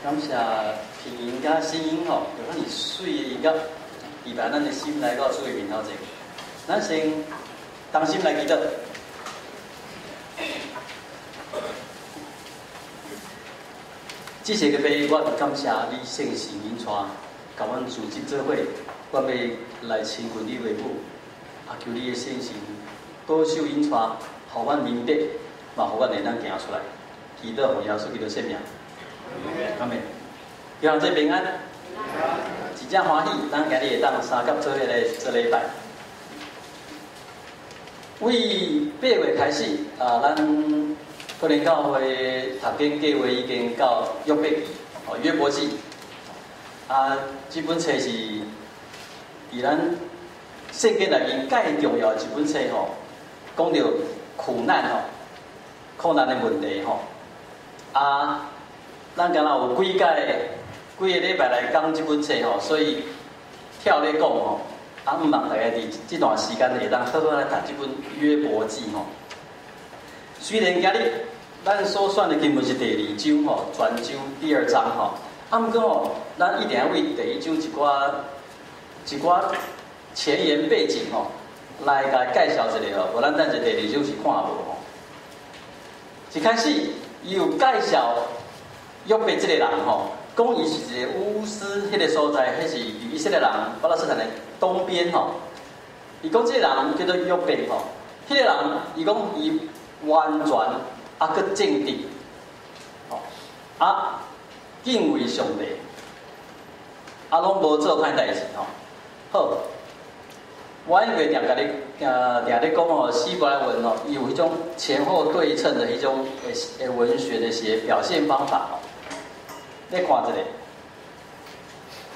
感謝平音佮聲音吼，用遐爾媠的音樂，預備咱的心來到主的面頭前。咱先同心來祈禱。這些個爸，我感謝你聖神引帶，共阮組織做伙，我欲來親近你話語，啊，求你的聖神保守引帶，予阮明白，嘛予阮會當行出來。祈禱奉耶穌基督聖名。阿們，願這平安，真正歡喜，咱今日會當相佮做伙來做禮拜。為8月開始，啊，咱可能教會讀經計劃已經到約伯記，哦，約伯記。啊，這本冊是佇咱聖經內面蓋重要的一本冊吼，講著苦難吼，苦難的問題吼，啊。咱敢若有幾屆幾個禮拜來講這本冊吼，所以跳咧講吼，啊，毋望大家佇這段時間會當好好來讀這本約伯記吼。雖然今日咱所選的經文是第二章吼，全章第二章吼，啊，毋過吼，咱一定愛為第一章一寡一寡前言背景吼，來共介紹一下吼，無咱等者第二章是看無吼。一開始，伊有介紹。約伯這個人吼，講伊是一個烏斯彼個所在，彼是以色列人巴勒斯坦的東邊吼。伊講這個人叫做約伯吼，彼個人伊講伊完全啊閣正直，吼啊敬畏上帝，啊攏無做歹代誌吼。好，我因為定共你定咧講吼，希伯來文吼，伊有彼種前後對稱的彼種的文學的寫表現方法吼。你看一下，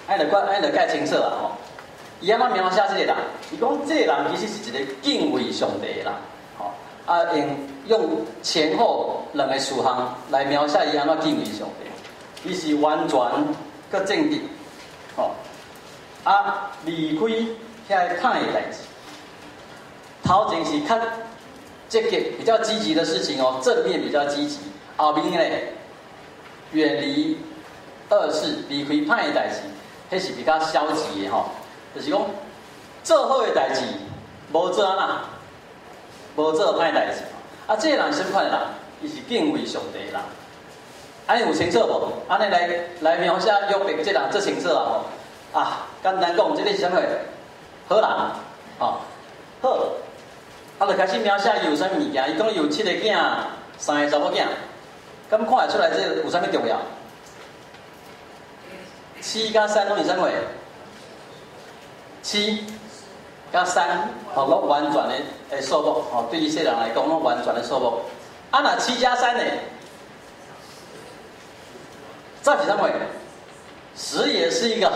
按呢講，按呢蓋清楚啊吼。伊按怎描寫這個人？伊講這個人其實是一個敬畏上帝的人，吼啊用用前後兩個事項來描寫伊按怎敬畏上帝。伊是完全閣正直，吼啊離開遐個歹的代誌。頭前是較積極、比較積極的事情哦，正面比較積極。後面咧，遠離惡事，離開歹的代誌，彼是比較消極的吼。就是講做好的代誌，無做按怎，無做歹代誌。啊，這個人是啥物款的人？伊是敬畏上帝的人。按呢有清楚無？按呢來來描寫約伯這人足清楚啊吼。啊，簡單講，這個是啥物？好人，吼，好。啊，就開始描寫伊有啥物物件。伊講伊有七個囝，三個查某囝。敢看會出來這個有啥物重要？七佮三攏是啥物？七佮三，吼，攏完全的的數目，吼，對以色列人來講，攏完全的數目。啊，若七加三呢？這是啥物？10也是一個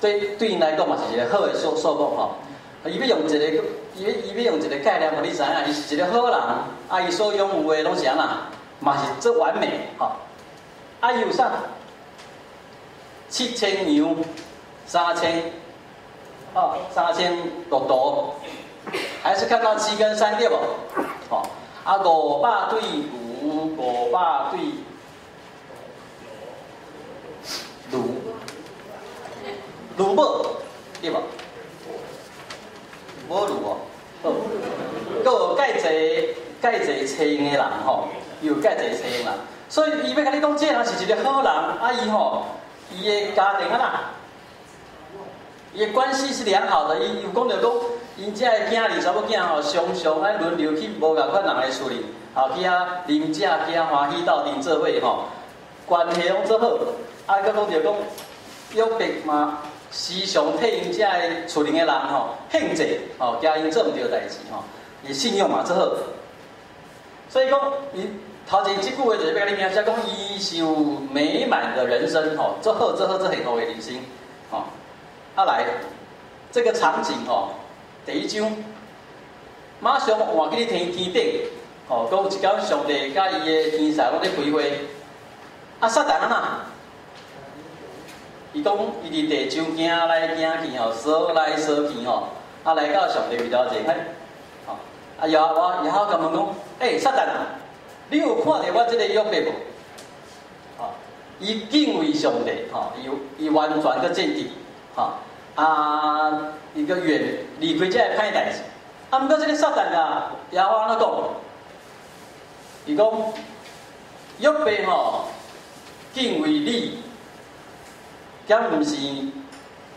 對對𪜶來講嘛是一個好的數數目吼。伊欲用一個，伊欲伊欲用一個概念，予你知影，伊是一個好人，啊，伊所擁有的攏是按怎？嘛是足完美吼。啊，伊有啥？7000羊，3000，哦，3000駱駝，還是看到七跟三對無？吼，啊，500對牛，500對驢，驢母對無？無驢哦，好，閣有蓋濟蓋濟車用的人吼，有蓋濟車用人，所以伊欲共你講，這個人是一個好人，啊，伊吼，伊的家庭按怎，伊的關係是良好的，伊有講著講，𪜶遮的囝兒查某囝吼，常常愛輪流去無仝款人的厝裡，吼去遐啉食，去遐歡喜鬥陣做伙吼，關係攏足好。啊，閣講著講，約伯嘛時常替𪜶遮的厝裡的人吼獻祭，吼驚𪜶做毋著代誌吼，伊信用嘛足好。所以講，伊頭前這句話就是欲共你描寫講，伊是有美滿的人生吼，足好足好足幸福的人生吼。啊來，這個場景吼，第一章馬上換去天天頂，吼，講有一工上帝佮伊的天使攏咧開會，啊，撒旦按怎？伊講伊佇地上行來行去吼，踅來踅去吼，啊來到上帝面頭前，吼，啊耶和華耶和華共問講，欸，撒旦啊，你有看著我這個約伯無？吼，伊敬畏上帝，吼，伊完全閣正直，吼，啊，伊閣遠離開這个歹代志。啊，毋過這个撒旦啊，耶和華按怎講？伊講約伯吼敬畏你，敢毋是？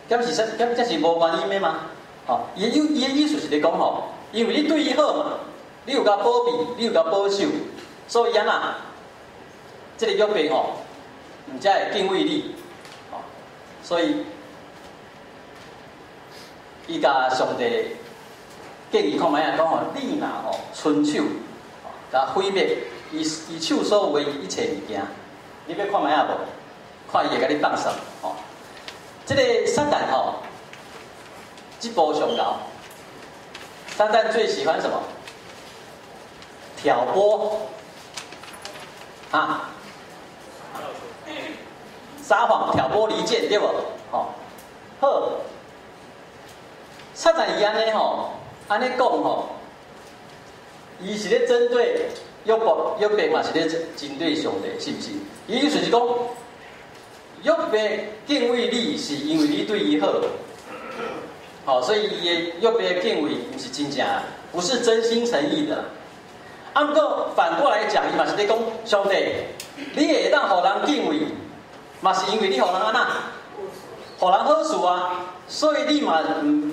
敢是啥？敢這是無原因的嗎？吼，伊的意思是咧講吼，因為你對伊好嘛，你有共保庇，你有共保守，所以按怎？這个約伯吼，毋才會敬畏你，吼，所以伊共上帝建議看覓啊，講吼，你若吼伸手，共毀滅伊伊手所有的一切物件，你欲看覓啊無？看伊會共你放啥？吼，這个撒旦吼，這步上𠢕。撒旦最喜歡什麼？挑撥，啊，撒謊、挑撥離間，對無？吼，好，撒旦伊按呢吼，按呢講吼，伊是咧針對約伯，約伯嘛是咧針對上帝，是毋是？伊意思是講，約伯敬畏你，是因為你對伊好，吼，所以伊的約伯的敬畏毋是真正，不是真心誠意的。啊，毋過反過來講，伊嘛是咧講，上帝，你會當予人敬畏，嘛是因為你予人按怎，予人好處啊，所以你嘛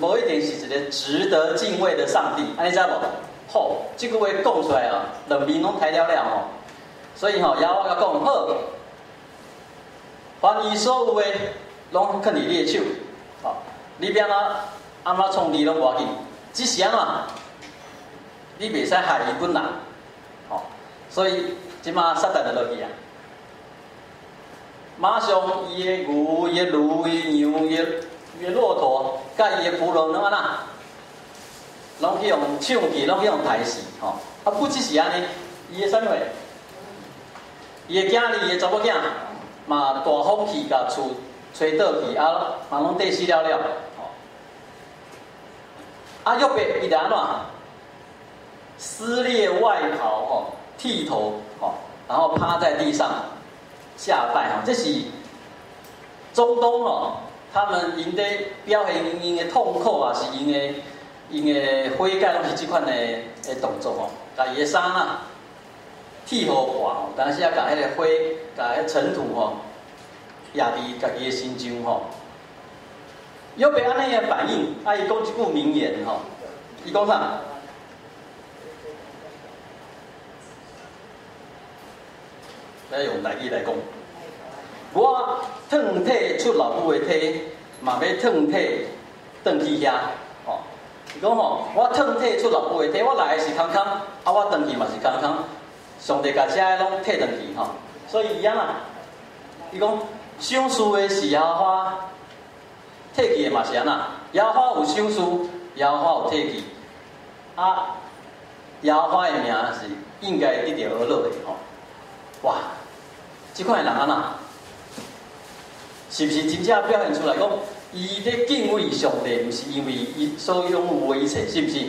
無一定是一個值得敬畏的上帝，按呢知無？好，這句話講出來哦，兩面攏刣了了吼。所以吼，耶和華共講好，凡伊所有的，攏囥佇你的手，吼，你欲按怎按怎創治攏無要緊，只是按怎，你袂使害伊本人，吼，所以這馬撒旦就落去啊，馬上伊的牛、伊的驢、伊的羊、伊的駱駝，佮伊的僕人攏按怎，攏去予搶去，攏去予刣死，吼，啊，不只是按呢，伊的啥物貨？伊的囝兒、伊的查某囝嘛，大風去共厝吹倒去，啊，嘛攏綴死了了，吼。啊，約伯伊就按怎？撕裂外袍，吼，剃頭，吼，然後趴在地上下拜，吼，這是中東吼，他們𪜶咧表現𪜶的痛苦啊，是𪜶的悔改，攏是這款的動作吼，共伊的衫啊剃予破吼，當時啊，共彼个灰、共彼塵土吼，壓佇家己的身上吼。約伯按呢的反應，啊，伊講一句名言吼，伊講啥？來用台語來講，我褪體出老母的體，嘛欲褪體轉去遐。吼，伊講吼，我褪體出老母的體，我來的是空空，啊，我轉去嘛是空空。上帝共這个攏退轉去吼，所以伊按怎，伊講賞賜的是耶和華，退去的嘛是按怎？耶和華有賞賜，耶和華有退去，啊，耶和華的名是應該得著呵咾的吼。哇，這款的人按怎？是毋是真正表現出來講，伊咧敬畏上帝，毋是因為伊所擁有的一切，是毋是？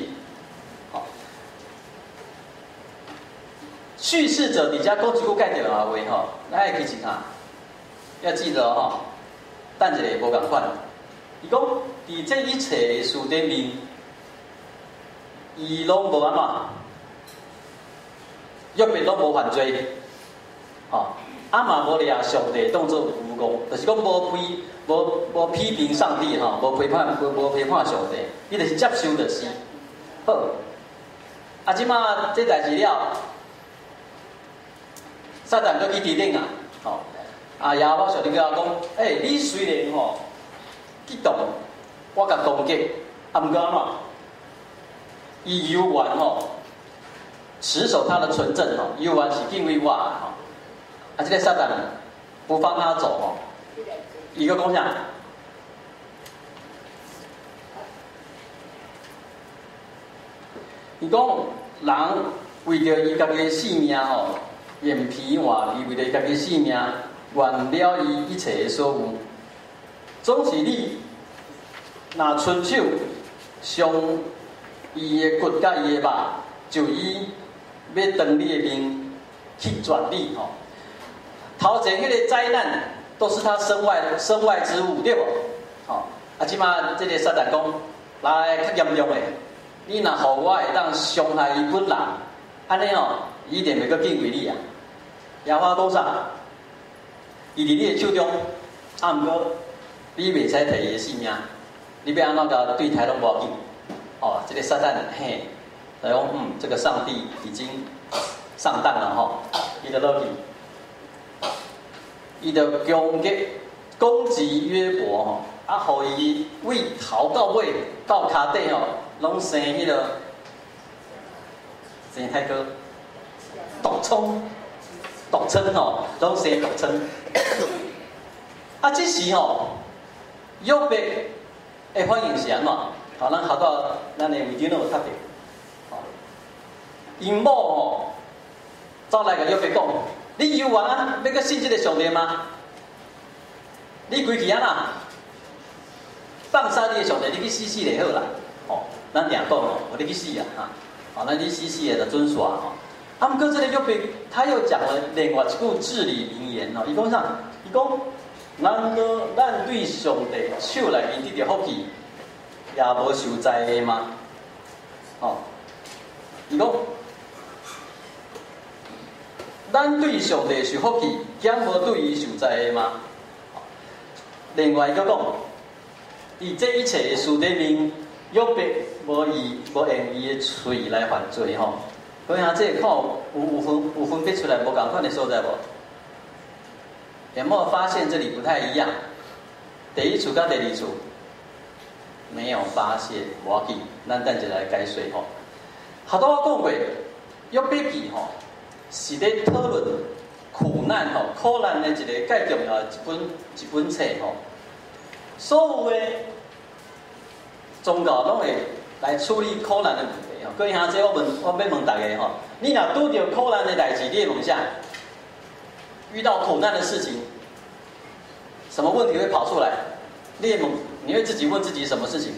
敘事者佇遮講一句蓋重要的話吼，咱愛記一下，要記得吼。等一下無仝款。伊講佇這一切的事頂面，伊攏無按怎，約伯攏無犯罪，吼，啊嘛無掠上帝當做愚戇，就是講無批無批評上帝吼，無批判無批判上帝，伊就是接受就是。好，啊，這馬這代誌了。撒旦閣去天頂啊，吼！啊，耶和華上帝佮伊講：欸，你雖然吼激動，我共攻擊，啊，毋過按怎？伊猶原吼持守他的純正吼，猶原是敬畏我的吼。啊，這个撒旦不放他走吼，伊閣講啥？伊講人為著伊家己的性命吼。眼皮換皮，為著家己性命，原了伊一切的所有，總是你若伸手傷伊的骨佮伊的肉，就以欲當你的面去絕你吼。頭頭前彼个災難都是他身外之物，對無？吼，啊，這馬這个撒旦講，來較嚴重的，你若予我會當傷害伊本人，按呢哦，伊一定袂閣敬畏你啊。耶和華講啥？伊佇你的手中，啊，毋過你袂使提伊的性命，你欲按怎共對待攏無要緊。哦，這个撒旦嘿，來講，這個上帝已經上當了吼，伊就落去，伊就攻擊約伯吼，啊，予伊為頭到尾到跤底吼，攏生彼个生太多毒瘡，毒瘡吼，攏生毒瘡。啊，這時吼，約伯的反應是按怎？好，咱學到咱的會長攏有讀著。吼，𪜶某吼，走來共約伯講：你猶原啊，欲閣信這个上帝嗎？你規氣按怎？放殺你的上帝，你去死死就好啦。吼，咱定講哦，無你去死啊！哈，好，咱你死死的就準煞吼。啊，毋過這个約伯，他又講了另外一句至理名言哦。伊講啥？伊講：難道咱對上帝手內面得著福氣，也無受災禍嗎？吼，伊講，咱對上帝受福氣，敢無對伊受災禍嗎？另外伊閣講，佇這一切的事裡面，約伯無用伊的喙來犯罪吼。各位兄這個看有分別出來無仝款的所在無？有沒有發現這裡不太一樣？第一處佮第二處沒有發現，無要緊，咱等一下來解說吼。頭拄我講過，約伯記吼是咧討論苦難吼、苦難的一个蓋重要的一本冊吼。所有的宗教攏會來處理苦難的問題吼。各位兄弟，我欲問大家吼，你若拄著苦難的代誌，你會問啥？遇到苦難的事情，什麼問題會跑出來？你會問，你會自己問自己什麼事情？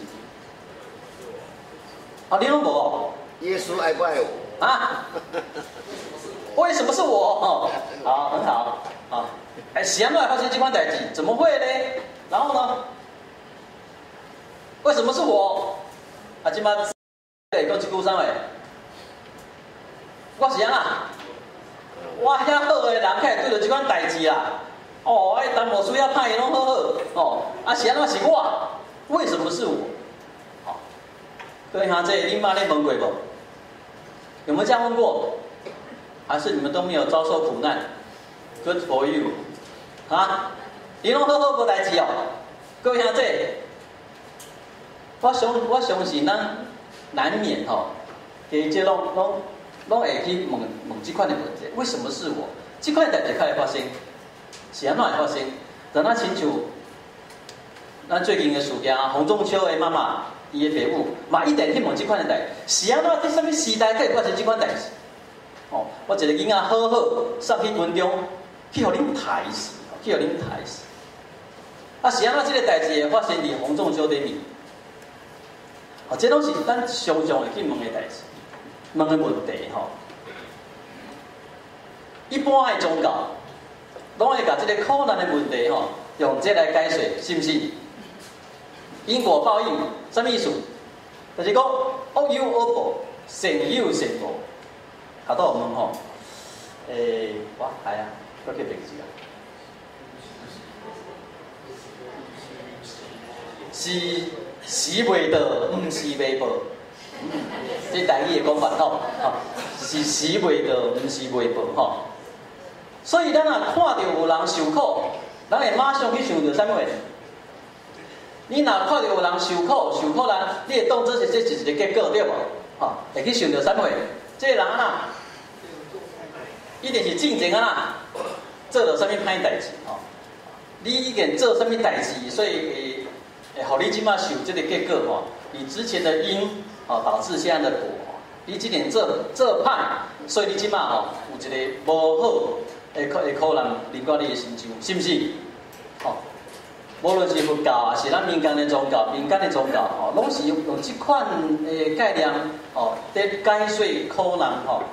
啊，你攏無？耶穌愛不愛我？啊？為什麼是我？哦，好，很好，好。哎，是按怎會發生這款代誌？怎麼會呢？然後呢？為什麼是我？啊，這馬會講這句啥話？我是按怎？我遐好的人，較會拄著這款代誌啦。哦，哎，陳牧師遐歹攏好好。哦，啊是按怎是我？為什麼是我？好，各位兄弟，恁媽咧問過無？有沒有這樣問過？還是你們都沒有遭受苦難？Good for you！啊，你攏好好無代誌哦。各位兄弟，我相信咱難免吼，加少攏會去問問這款的問題：為什麼是我？這款代誌較會發生，是按怎會發生？就若親像咱最近的事件，洪仲丘的媽媽，伊的爸母嘛一定去問這款的代誌，是按怎？佇啥物時代才會發生這款代誌？哦，我一個囡仔好好送去軍中，去予恁刣死，去予恁刣死。啊，是按怎？這個代誌會發生佇洪仲丘頂面？哦，這攏是咱常常會去問的代誌，問的問題吼。一般的宗教，攏會共這个苦難的問題吼，用這來解釋，是毋是？因果報應，啥物意思？就是講惡有惡報，善有善報。頭拄有問吼，欸，我來啊，閣去別字啊。是時未到，毋是未報。這台語的講法吼，是時未到，毋是未報吼。所以咱若看著有人受苦，咱會馬上去想著啥物話？你若看著有人受苦、受苦難，你會當做是這是一个結果對無？吼，會去想著啥物話？這个人按怎？一定是進前按怎做著啥物歹代誌吼？你已經做啥物代誌，所以會予你這馬受這个結果吼？你之前的因吼導致現在的果。你之前做歹，所以你這馬吼有一个無好的苦難臨到你的身上，是毋是？吼，無論是佛教，抑是咱民間的宗教，民間的宗教吼，攏是用這款的概念吼，佇解說苦難吼。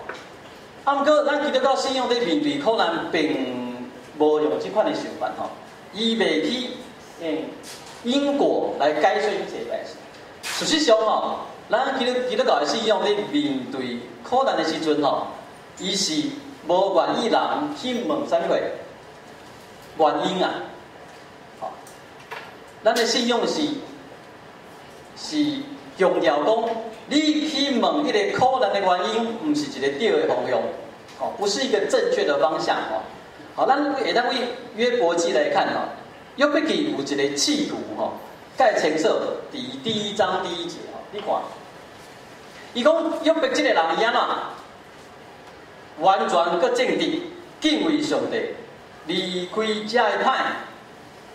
啊，毋過咱基督教信仰佇面對苦難，並無用這款的想法吼，伊袂去用因果來解釋一切代誌。事實上吼，咱基督教的信仰咧面對苦難的時陣吼，伊是無願意人去問啥物貨原因啊。吼，咱的信仰是強調講，你去問彼個苦難的原因，毋是一個對的方向，吼，不是一個正確的方向吼。好，咱會當為約伯記來看吼，約伯記有一個企圖吼，蓋清楚佇第一章第一節吼，你看，伊講約伯這個人伊按怎完全閣正直，敬畏上帝，離開這个歹。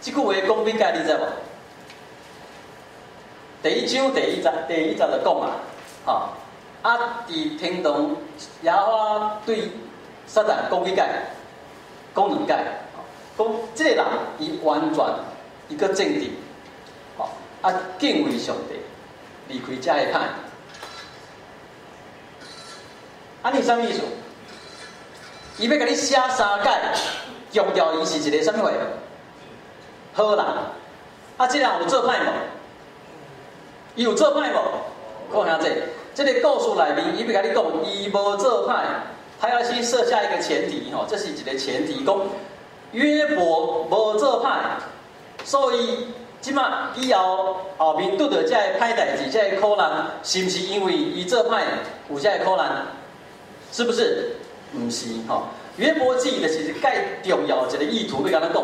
這句話講幾擺你知無？第一章第一節就講啊，吼啊！佇天堂耶和華對撒旦講幾擺？講兩擺，講這個人伊完全伊閣正直，吼啊敬畏上帝，離開這个歹。按呢啥物意思？伊欲共你寫三擺，強調伊是一個啥物貨？好人。啊，這個人有做歹無？伊有做歹無？講兄弟，這個故事內面，伊欲共你講，伊無做歹，他要先設下一個前提，吼，這是一個前提，講約伯無做歹，所以這馬以後後面拄著這个歹代誌，這个苦難，是毋是因為伊做歹有這个苦難？是不是？毋是，吼。約伯記就是蓋重要一個意圖，欲共咱講。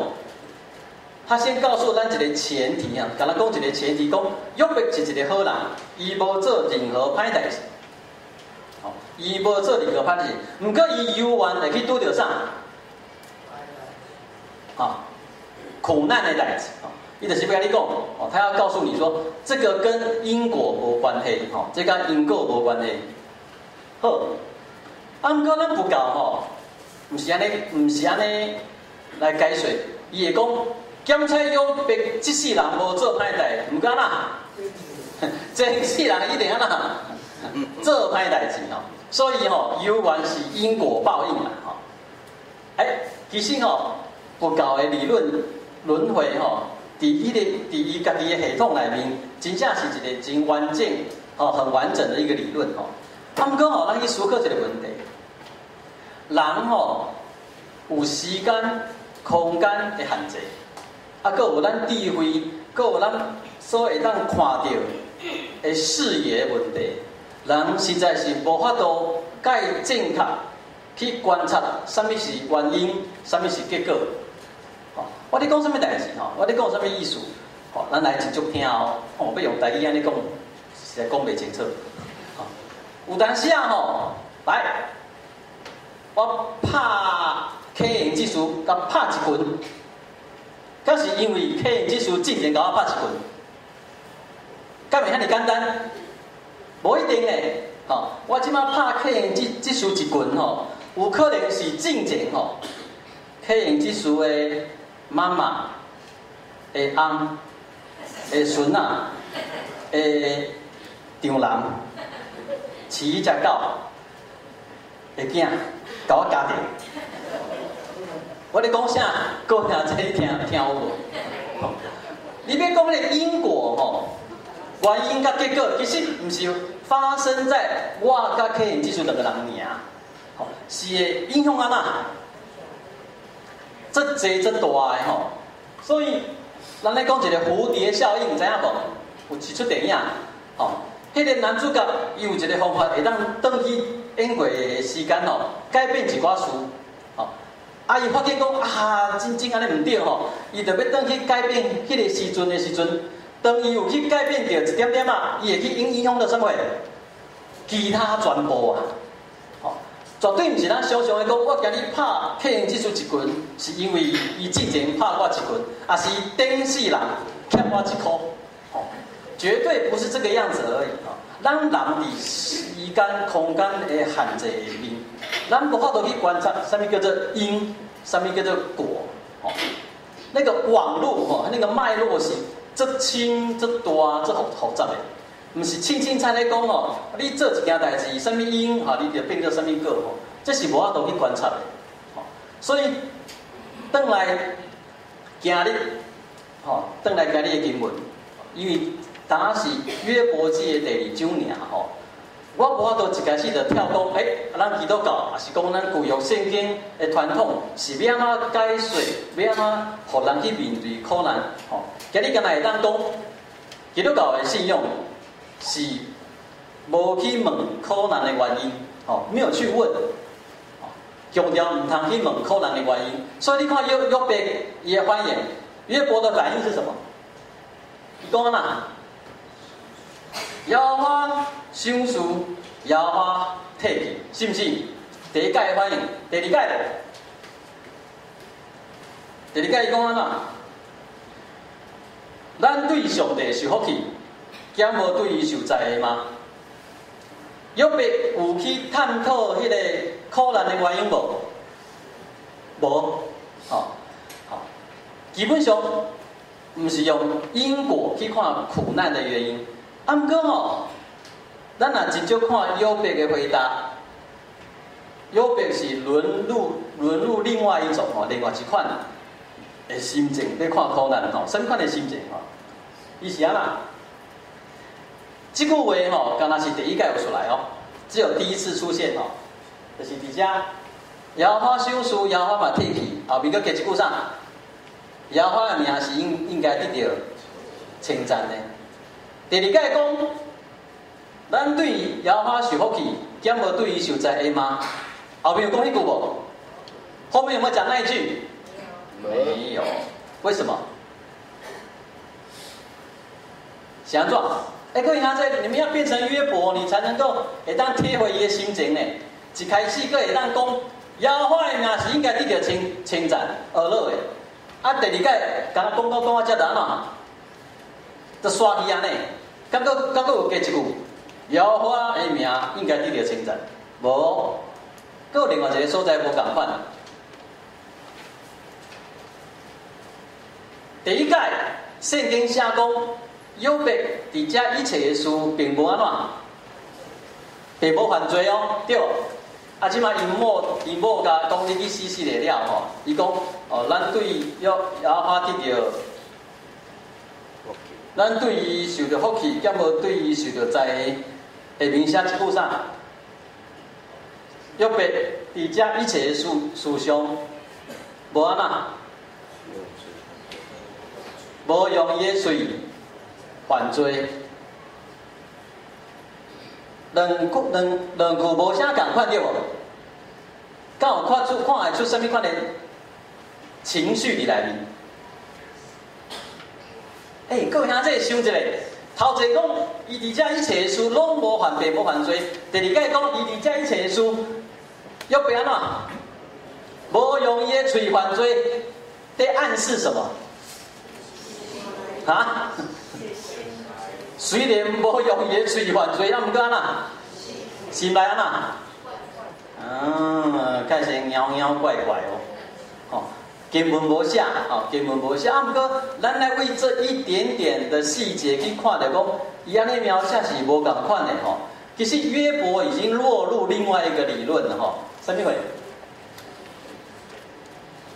他先告訴咱一個前提啊，共咱講一個前提，講約伯是一個好人，伊無做任何歹代誌，吼，伊無做任何歹代誌，毋過伊猶原會去拄著啥？啊，苦難的代誌，吼，伊就是欲共你講，哦，他要告訴你說，這個跟因果無關係，吼，這佮因果無關係。好，啊，毋過咱佛教吼，毋是按呢，毋是按呢來解說，伊會講。檢測約伯這世人無做歹代，毋過哪，前世人一定按怎做歹代誌吼，所以吼，猶原是因果報應啦吼。欸，其實吼，佛教的理論輪迴吼，佇伊個佇伊家己的系統內面，真正是一個真完整、吼很完整的一個理論吼。啊，毋過吼，咱去思考一個問題：人吼有時間、空間的限制。啊，閣有咱智慧，閣有咱所會當看著的視野問題，人實在是無法度蓋正確去觀察啥物是原因，啥物是結果。吼，我咧講啥物代誌吼？我咧講啥物意思？吼，咱來繼續聽哦。哦，欲用台語按呢講，實在講袂清楚。吼，有當時啊吼，來，我拍客人技術，共拍一拳。敢是因為客人技術進前共我拍一拳，敢會遐爾簡單？無一定咧，吼！我這馬拍客人技術一拳吼，有可能是進前吼，客人技術的媽媽、的翁、的孫仔、的丈人、飼彼隻狗的囝，共我咬著。我咧講啥？閣聽這你聽聽有無？你欲講彼個因果吼，原因佮結果，其實毋是發生在我佮客人技術兩個人爾，吼，是會影響按怎？這濟這大的吼，所以咱咧講一個蝴蝶效應，知影無？有一齣電影，吼，彼個男主角伊有一個方法，會當轉去演過的時間吼，改變一寡事。啊！伊發現講啊，真正按呢毋對吼，伊就欲轉去改變彼個時陣的時陣，當伊有去改變著一點點仔，伊會去影響著啥物？其他全部啊！吼，絕對毋是咱想象的講，我今日拍客人技術一拳，是因為伊之前拍我一拳，抑是頂世人欠我一箍，吼，絕對不是這個樣子而已吼。咱人佇時間、空間的限制裡面，咱無法度去觀察啥物叫做因，啥物叫做果，吼。那個網路吼，那個脈絡是足深、足大、足複雜的，毋是凊凊彩咧講吼。你做一件代誌，啥物因，吼，你就變做啥物果，吼，這是無法度去觀察的，吼。所以，轉來今日，吼，轉來今日的經文，因為當時約伯記的第二章爾吼，我無法度一開始就跳講，咱基督教，抑是講咱舊約聖經的傳統是欲按怎解說，欲按怎予人去面對苦難，吼。今日敢若會當講，基督教的信仰是無去問苦難的原因，吼，沒有去問，強調毋通去問苦難的原因。所以你看約伯伊的反應，約伯的反應是什麼？伊講按怎？耶和華賞賜，耶和華提去，是毋是？第一擺的反應，第二擺無？第二擺伊講按怎？咱對上帝受福氣，敢無對伊受災嗎？約伯有去探討彼個苦難的原因無？無，吼，吼，基本上毋是用因果去看苦難的原因。啊，毋過吼，咱若真少看約伯的回答，約伯是淪入另外一種吼，另外一款的心境，欲看苦難吼，啥物款的心境吼？伊是按怎？這句話吼，敢若是第一擺有出來哦，只有第一次出現吼，就是佇遮耶和華賞賜，耶和華嘛提去，後面閣加一句啥？耶和華的名是應該得著稱讚的。第二擺講，咱對耶和華受福氣，敢無對伊受災的嗎？後面有講彼句無？後面有沒有講那一句？沒有。為什麼？是按怎？各位兄弟，你們要變成約伯，你才能夠會當貼回伊的心情呢。一開始閣會當講，耶和華的名是應該得著稱讚、呵咾的。啊，第二擺，敢若講講講到這就按怎？就煞去按呢？敢閣有加一句，耶和華的名應該得著稱讚。無，閣有另外一個所在無仝款。第一擺聖經寫講，約伯佇這一切的事並無按怎，並無犯罪哦，對。啊，這擺𪜶某共講你去死死的了吼，伊講哦，咱對耶和華得著，咱對伊受著福氣，敢無對伊受著災？下面寫一句啥？約伯佇這一切的事上，無按怎，無用伊的喙犯罪，兩句無啥仝款對無？敢有看會出啥物款的情緒佇內面？各位兄弟想一下，頭一個講伊佇這一切的事攏無犯罪，無犯罪；第二擺講伊佇這一切的事，約伯按怎？無用伊的喙犯罪，在暗示什麼？啊？雖然無用伊的喙犯罪，啊，毋過按怎？心內按怎？開始妖妖怪怪哦，吼，經文無寫，吼，經文無寫，啊，毋過咱來為這一點點的細節去看著講，伊按呢描寫是無仝款的吼。其實約伯已經落入另外一個理論了吼，啥物話？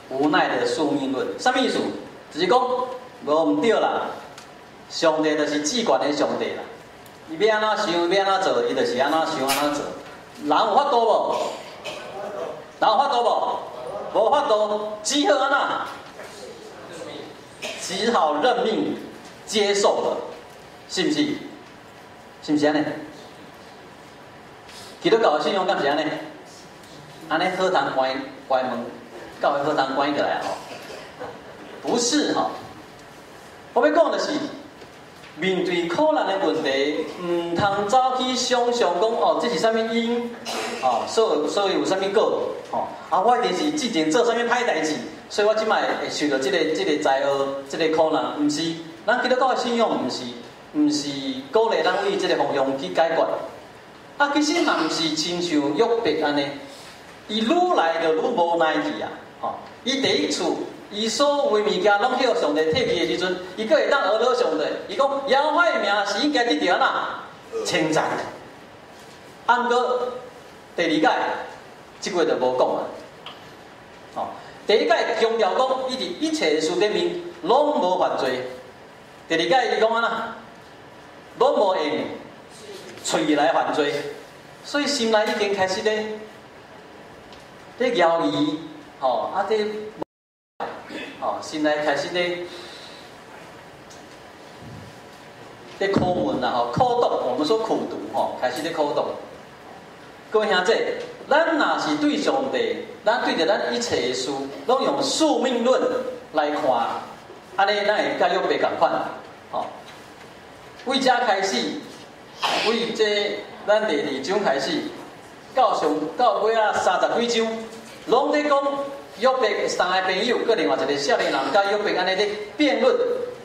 無奈的宿命論，啥物意思？就是講無毋對啦，上帝就是至懸的上帝啦，伊欲按怎想，欲按怎做，伊就是按怎想按怎做。人有法度無？人有法度無？無法度，只好按怎？只好認命，接受了，是毋是？是毋是按呢？基督教的信仰敢是按呢？按呢好通關門，教會好通關起來吼？不是吼，我欲講的是，面對苦難的問題，毋通走去想象講哦，這是啥物因？哦，所以有啥物果？吼，啊，我一定是之前做啥物歹代誌，所以我這擺會受到這個災禍、這個苦難。毋是，咱基督教的信仰毋是鼓勵咱為這個方向去解決。啊，其實嘛毋是親像約伯按呢，伊愈來就愈無奈去啊！吼，伊第一次，伊所有物件攏予上帝提去的時陣，伊閣會當呵咾上帝。伊講耶和華的名是應該得著按怎稱讚。啊，毋過第二擺，這句就無講啊。吼，第一擺強調講，伊佇一切事頂面攏無犯罪。第二擺伊講按怎？攏無用喙來犯罪，所以心內已經開始咧猶豫，吼啊！咧吼，心內開始咧苦悶啦，吼苦毒，我們說苦毒，吼開始咧苦毒。各位兄弟，咱若是對上帝，咱對著咱一切的事，攏用宿命論來看，按呢咱會佮約伯仝款，吼。為這開始，為這咱第二章開始，到上到尾仔三十幾章，攏咧講約伯三个朋友，閣另外一個少年人，佮約伯按呢咧辯論，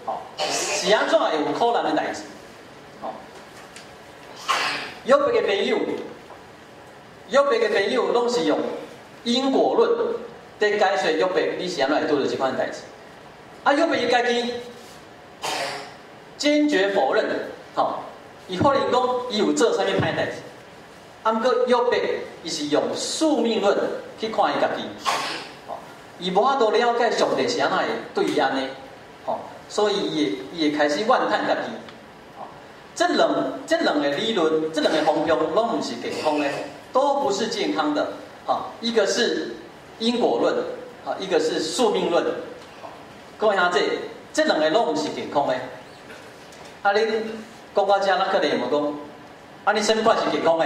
吼，是按怎會有苦難的代誌？吼，約伯的朋友。約伯的朋友攏是用因果論佇解說約伯，你是按怎會拄著這款代誌？啊，約伯伊家己堅決否認，吼，伊否認講伊有做啥物歹代誌。啊，毋過約伯伊是用宿命論去看伊家己，吼，伊無法度了解上帝是按怎會對伊按呢，吼，所以伊會開始怨嘆家己。吼，這兩个理論，這兩个方向攏毋是健康的。都不是健康的，啊，一個是因果論，啊，一個是宿命論。各位兄弟，這兩個攏毋是健康的。啊，恁講到這，咱可能會問講，啊，你啥物款是健康的？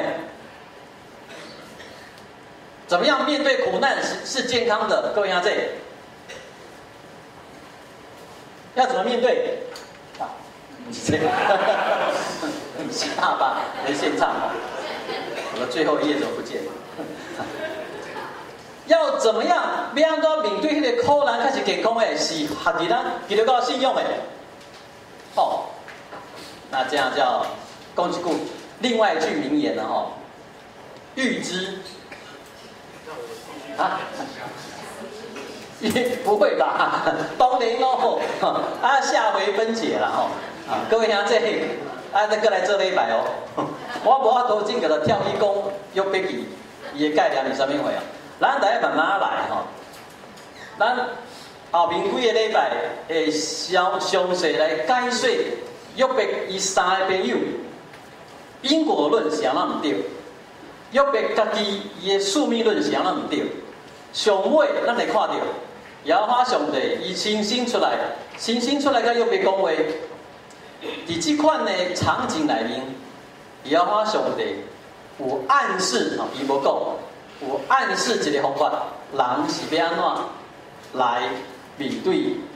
怎麼樣面對苦難是健康的？各位兄弟，要怎麼面對？啊，毋是這個，毋是爸爸來現場哦。我的最後一頁怎麼不見了？要怎麼樣？欲按怎面對彼个苦難，較是健康的，是合佇咱基督教信仰的。哦，那這樣叫講一句另外一句名言了吼。預知啊？不會吧？當然咯，啊，下回分解了吼。啊，各位兄弟，啊，再閣來做禮拜哦。我無法度進共伊跳去講約伯記，伊的概念是啥物貨啊？咱逐家慢慢來吼。咱後面幾个禮拜會詳細來解說約伯伊三個朋友因果論是按怎毋對，約伯家己伊的宿命論是按怎毋對。上尾咱會看著耶和華上帝伊親身出來，親身出來佮約伯講話。佇這款的場景內面，耶和華上帝有暗示，吼，伊無講，有暗示一个方法，人是欲按怎來面對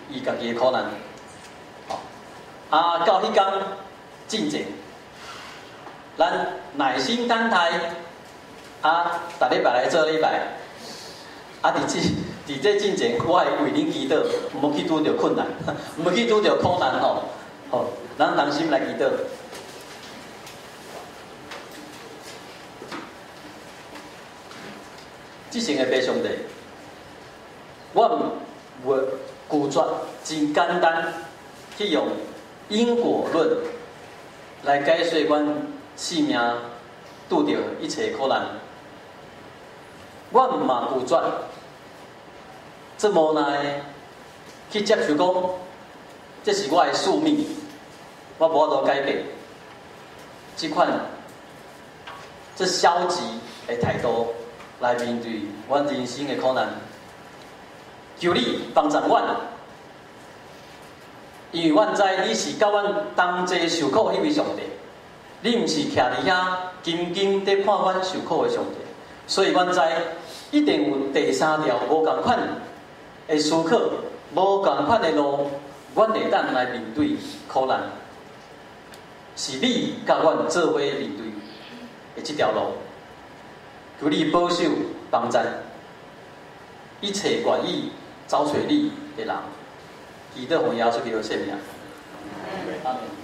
伊家己的苦難。吼，啊，到彼工進前，咱耐心等待，啊，逐禮拜來做禮拜，啊，佇這進前，我會為恁祈禱，毋欲去拄著困難，毋欲去拄著苦難吼，吼，咱同心來祈禱。至聖的父上帝，我毋拒絕真簡單去用因果論來解釋阮性命拄著一切苦難。我毋嘛拒絕這無奈去接受講，這是我的宿命，我無法度改變。這款這消極的態度來面對阮人生的苦難，求你幫助阮，因為阮知你是佮阮同齊受苦彼位上帝，你毋是徛佇遐緊緊佇看阮受苦的上帝，所以阮知一定有第三條無仝款的思考，無仝款的路，阮會當來面對苦難，是你佮阮做伙面對的這條路。求你保守幫贊一切願意走揣你的人，祈禱奉耶穌基督聖名。阿們。